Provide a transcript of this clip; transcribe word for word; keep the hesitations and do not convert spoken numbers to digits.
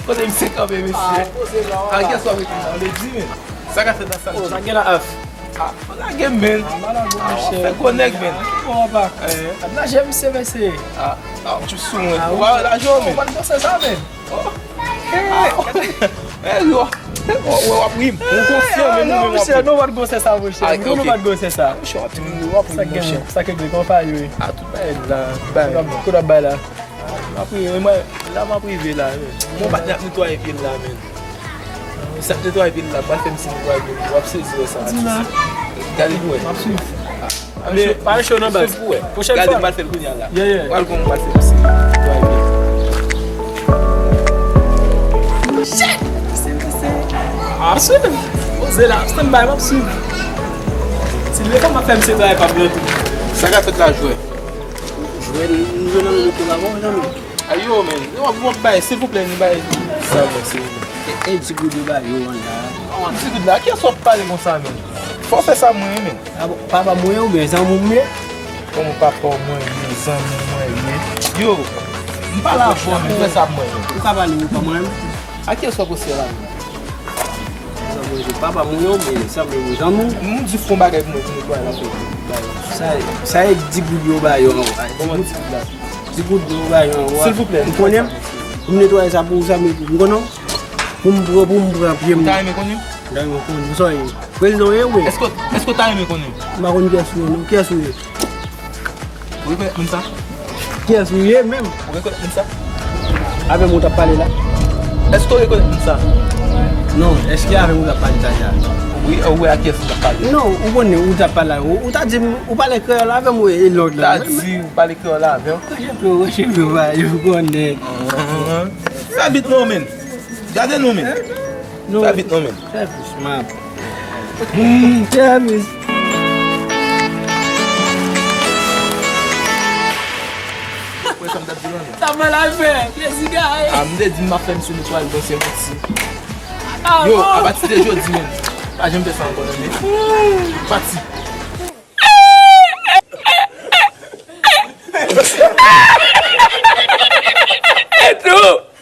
Kote misye kanpe, mesye? A, kiyès w ap rete la? Ou vle di, men? Sa k ap fèt nan sal? Oh, sa gen la, F. Ah, lage m, men. Ah, malad, monchè. Fè gwo nèg, men. Bon, apa. Eh. Ap laje misye, mesye. Ah, ah, ou sou mwen. Ou pa laje w, men. Ou pa t panse sa, men. Oh. Eh, yo. Eh, w ap ri m. Ou konfyan, men nou menm w ap ri m. Nou pa t panse sa, monchè. Nou pa t panse sa. Monchè, w ap ri m, w ap ri m, monchè. Sa k gen, sa k gen, kòman pa yo ye? Ah, tout bagay la. Kote w ap bay la? M ap rive, mwen, la m ap rive la, men. Mwen pa t ap netwaye pye l la, men. Sa k netwaye pye l la, m pral fè misye netwaye pye l. W ap sezi wè sa. Di la. Gade pou wè. M ap swiv. Ah, men, pa cho nan baz. Swiv pou wè. Pwochèn fwa. Gade, m pral fè l kounye a la. Yeah, yeah. Pral kon m pral fè misye netwaye pye l. Shit! Misye, misye. M ap swiv. Poze la, stand by, m ap swiv. Si l vle fè, m ap fè misye netwaye pye l tou. Sa k ap fèt la, jwè? Jwè, nou jwe nan men kote la, bon, zanmi. Ayo, men. Yo, w ap bay, silvouplè, nou bay sa, men, silvouplè. E, e, ti goud yo ba yo an la. Oh, ti goud la, kiyès w ap pale konsa, men? Fò w fè sa mwen, men. Ah bon, papa mwen oubyen zanmi m ye? Kòman papa w mwen ye, zanmi mwen ye? Yo, m pale avè w, men, fè sa mwen, men. Ou ka pale, ou pa mwen, men. A kiyès w ap osye la, men? Papa mwen yo, men sa mwen yo, zanmi w. M di fon bagay pou mwen, pou netwaye la, pou bay. Sa, sa e di goud yo ba yo anwo. Kòman di goud la? Di goud yo ba yo anwo. Silvouplè. Ou konnen m? Pou m netwaye sa pou ou, sa mwen pou m konnen w. Pou m pran, pou m pran pye m. Ou ta renmen konnen m? M ta renmen konnen m. Sa w ye? Prezidan w ye, wi. Èske, èske w ta renmen konnen m? M pa konn kiyès ou ye, non. Kiyès ou ye? Ou rekonèt moun sa? Kiyès ou ye menm? Ou rekonèt moun sa? Avè m ou t ap pale la? Èske w rekonèt moun sa? Non, èske avè m ou t ap pale talè a? Wi, ou wè a kiyès ou t ap pale? Non, ou konnen ou t ap pale la. Ou, ou ta di m, ou pale kreyòl avè m, ou e lòt la. Ta di ou pale kreyòl avè m? Mwen cheve, mwen cheve, ou konnen. Fè bit non, men. Gade non, men. Fè bit non, men. Fè plis, man. Hmm, fè plis. Wè sa m t ap di la, men. Sa mal al fè, plezi gaye. Ah, m te di m ap fè misye netwaye l, bon, se manti. Yo, apati de jodi, men. Pa janm fè sa ankò, non, men. Pati.